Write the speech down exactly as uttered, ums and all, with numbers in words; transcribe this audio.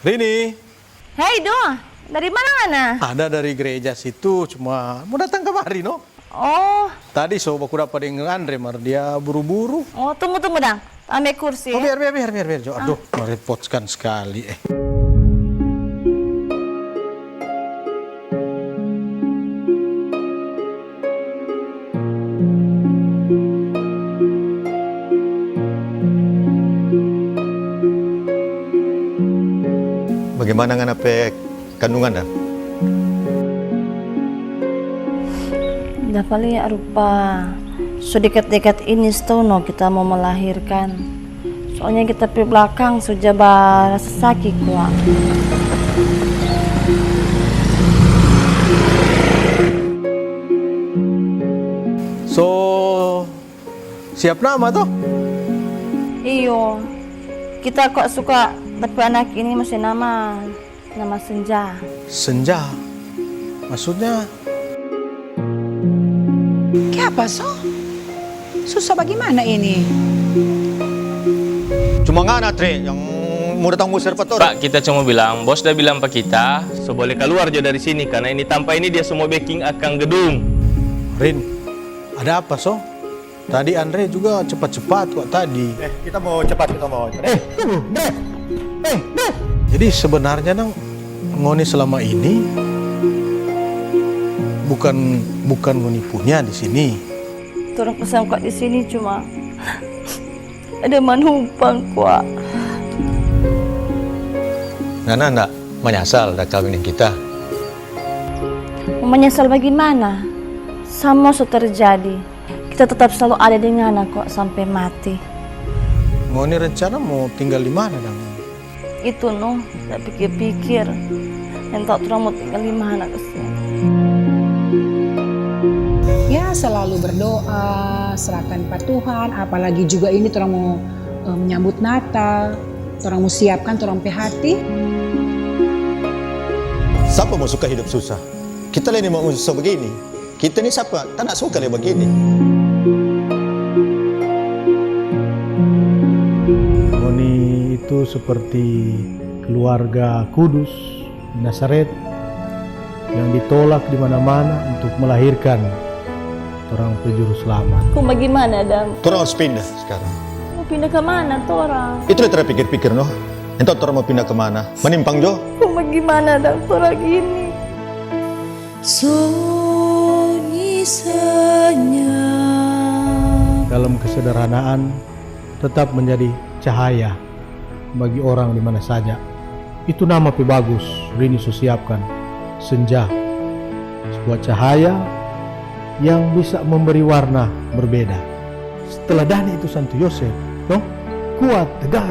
Rini. Hei, Do. Dari mana ngana? Ada dari gereja situ, cuma mau datang kemari, no. Oh. Tadi so baku dapa deng Andre, mar dia buru-buru. Oh, tunggu, tunggu, dang. Ambe kursi, Oh, eh. biar, biar, biar, biar, biar, Jo. Ah. Aduh, merepotkan sekali, eh. Bagaimana ngana pe kandungan, Dang? Dapa lia rupa so dekat-dekat ini stou no kita mo melahirkan. Soalnya kita pe blakang so ja barasa saki kwa. So siap nama to? Iyo, kita kwa suka tapi anak ini mesti nama. Nama Senja. Senja? Maksudnya? Kiapa so? Susah bagimana ini? Cuma ngana, Tre, yang mo datang mo serve pa torang. Pak, kita cuma bilang, bos da bilang pa kita, so boleh kaluar jo dari sini, karna ini tampa ini dia so mo beking akang gedung. Rin, ada apa so? Tadi Andre juga cepat-cepat kok tadi. Eh, kita mau cepat, kita mau cepat. Eh, tunggu, Dre. Eh, Dre. Jadi sebenarnya nang ngoni selama ini bukan, bukan ngoni punya di sini. Torang pesan kwa di sini cuma ada manumpang kwa. Ngana nda manyasal da kawing deng kita? Mo manyasal bagimana? Samua so terjadi. Kita tetap slalu ada deng ngana kwa sampe mati. Ngoni rencana mo tinggal di mana, dang? Itu no, da pikir-pikir. Nyanda tau torang mo tinggal di mana kasiang. Ya, selalu berdoa, serahkan pa Tuhan, apalagi juga ini torang mo, eh, menyambut Natal, torang mo siapkan torang pe hati. Sapa mo suka hidup susah? Kita lei nimau so bagini. Kita ni sapa? Tanda suka lei bagini. Ngoni itu seperti keluarga kudus di Nazaret yang ditolak di mana-mana untuk melahirkan torang pe Juru Slamat. Kong bagimana, Adam? Torang harus pinda sekarang. Mo pinda ka mana torang? Itu lei torang pikir-pikir, no. Entah torang mo pinda ka mana. Manimpang jo. Kong bagimana, Adam, torang ini? Sunyi senyap. Dalam kesederhanaan, tetap menjadi cahaya bagi orang di mana saja. Itu nama pe bagus Rini so siapkan, Senja. Sebuah cahaya yang bisa memberi warna berbeda. Seteladani itu Santu Yosef, no? Kuat, tegar.